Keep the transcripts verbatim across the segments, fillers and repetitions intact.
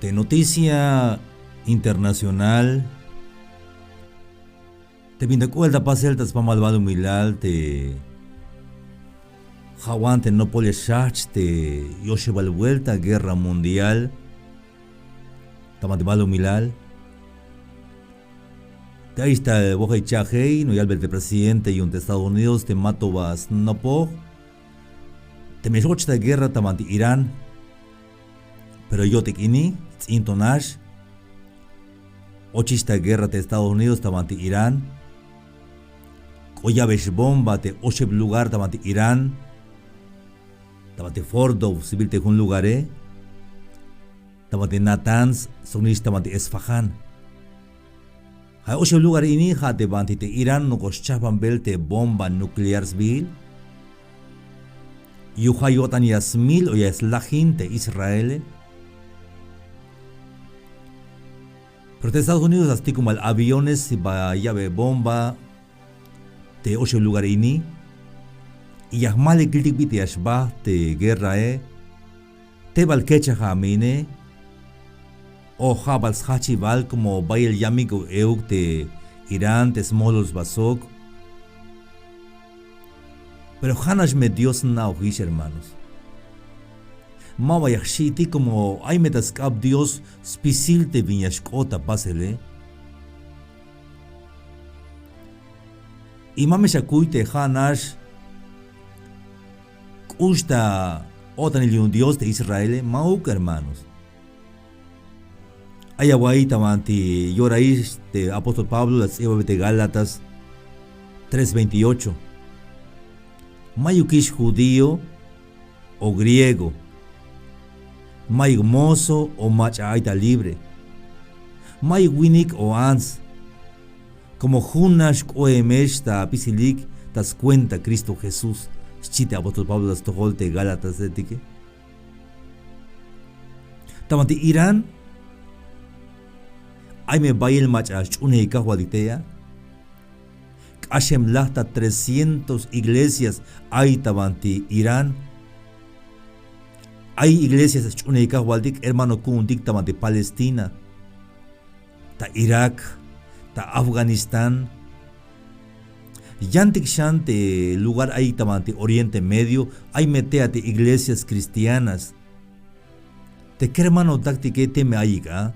Te noticia internacional te bin ta k'oel ta pasel ta spamal balumilal te ja' wan te nopol ya xjajch te yoxebal vuelta guerra mundial ta banti balumilal. Te ay ta wojay cha'jey no yalbel te presidente yu'un te Estados Unidos te mato ba snopoj teme x-och ta guerra ta banti Irán. Pero yo'tik ini ts'in to nax ochix ta guerra te Estados Unidos ta banti Irán. K'o ya'be x-bomba te oxeb lugar ta banti Irán, ta banti Fordo sbiil te jun lugare, ta banti Natanz sok nix ta banti Esfahán. Ja' oxeb lugar ini ja' te banti te Irán nok'o xchajbanbel te bomba nuclear sbiil. Yu'un ja' yo'tan ya smil o ya slajin te Israele. Pero te Estados Unidos la stikumal aviones ba ya'be bomba te oxeb lugar ini. Y ya jmale kiltik bit'il ya xbajt te guerrae. Te bal kechaj a me ine o ja' bal sjajchibal komo bayel yamik o euk te Irán te smolol sba sok. Pero ja'nax me Dios sna'ojix hermanos. Ma ba ya jxi'tik komo ay me ta sk'ab Dios spisil te bin ya xk'ot ta pasele. Y ma me xakuy te ja'nax k'ux ta o'tanil yu'un Dios te Israele, ma'uk hermanos. Ay awa'iy ta banti yorahix te apóstol Pablo la sts'ibabe te Gálatas tres veintiocho. Mayukix judío o griego, mayuk mozo o mach'a ay ta libre, mayuk winik o ants, komo junax k'oemex ta apisilik ta skuenta Cristo Jesús, xchi te apóstol Pablo ta stojol te Gálatas etike. Ta banti Irán ay me bayel mach'a sch'unej kajwaltik tey a. K'axem laj ta trescientos iglesias ay ta banti Irán. Ay iglesias sch'unej kajwaltik hermano ku'untik ta banti Palestina, ta Irak, ta Afganistán. Yantik xan te lugar ay ta banti Oriente Medio ay me tey a te iglesias cristianas. Te kermanotaktike teme ayik a.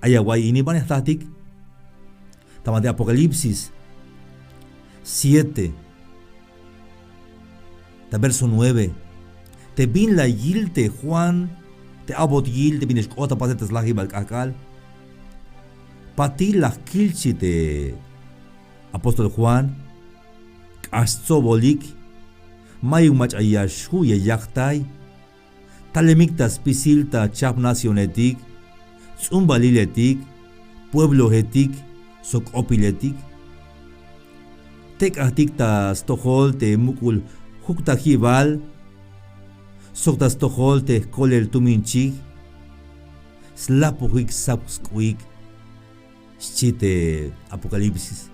Ay awa'iy ini ban ya jtatik ta banti Apocalipsis siete ta verso nueve. Te bin la yil te Juan te a'bot yil te bin ya xk'ot ta pasel ta slajibal k'ajk'al. Patil la jkil xchi te apóstol Juan. K'ax stsobolik, mayuk mach'a ya xju' ya yajtay. Talemik ta spisil ta chajp nacionetik, ts'umbaliletik, puebloetik sok k'opiletik. Tek'ajtik ta stojol te muk'ul juktajibal sok ta stojol te jkolel tumin chij, slapojik sap sk'u'ik, xchi te Apocalipsis.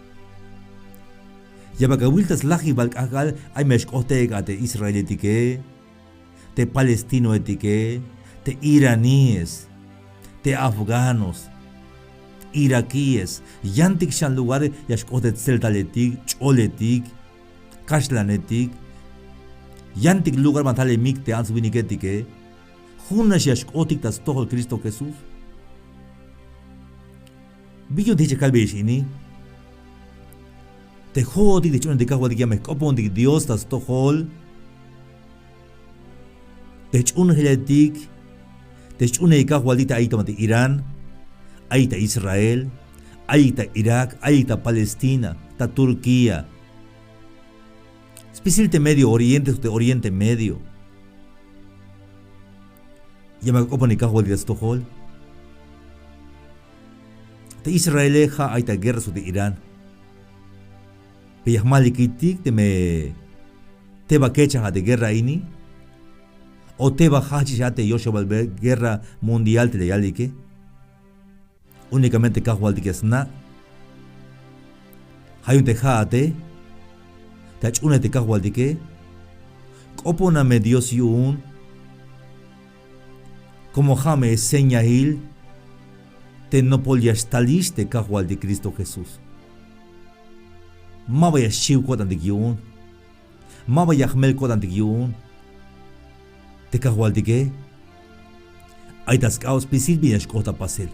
Ya bal awil ta slajibal k'ajk'al ay me xk'ot tey a te israeletike, te palestinoetike, te iraníes, te afganos, iraquíes, yantik xan lugar ya xk'ot te tseltaletik, ch'oletik, kaxlanetik, yantik lugar ban talemik te ants winiketike. Junax ya xk'otik ta stojol Cristo Jesús. Bin yu'un te jich ya kalbeyex ini. Te jo'otik te jch'uunejtik kajwaltik ya me jk'opontik Dios ta stojol. Te jch'uunejiletik, te jch'uunejik kajwaltik te ayik ta banti Irán, ayik ta Israel, ayik ta Irak, ayik ta Palestina, ta Turquía. Spisil te Medio Oriente, te Oriente Medio. Ya me k'oponik kajwaltik ta stojol. Te Israele ja' ay ta guerra sok te Irán. Pero ya jmalikitik teme te ba kechaj a te guerra ini o te ba jajch'ix a te yoxebal guerra mundial te la yalike. Únicamente kajwaltik ya sna'. Ja' yu'un te ja'ate te ach'uunej te kajwaltike. K'opona me Dios yu'un. Komo ja' me señail te nopol ya xtalix te kajwaltik Kristo Jesús. Ma ba ya xchiw ko'tantik yu'un. Ma ba ya jmel ko'tantik yu'un. Te kajwaltike ay ta sk'ab spisil bin ya xk'ot ta pasel.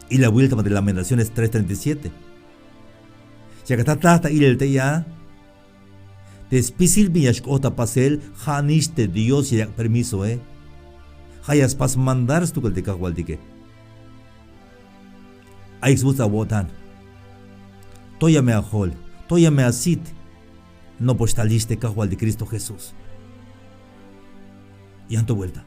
Ila wil ta ma te Lamentaciones tres treinta y siete. Yak ata tlaj ta ilel tey a te spisil bin ya xk'ot ta pasel, ja' nix te Dios ya yak' permisoe. Ja' ya spas mandar stukel te kajwaltike. Ayik sbuts awo'tan. Toya me ajol, toya me asit. Nopol xtalix te kajwaltik Kristo Jesús. Yan to buelta.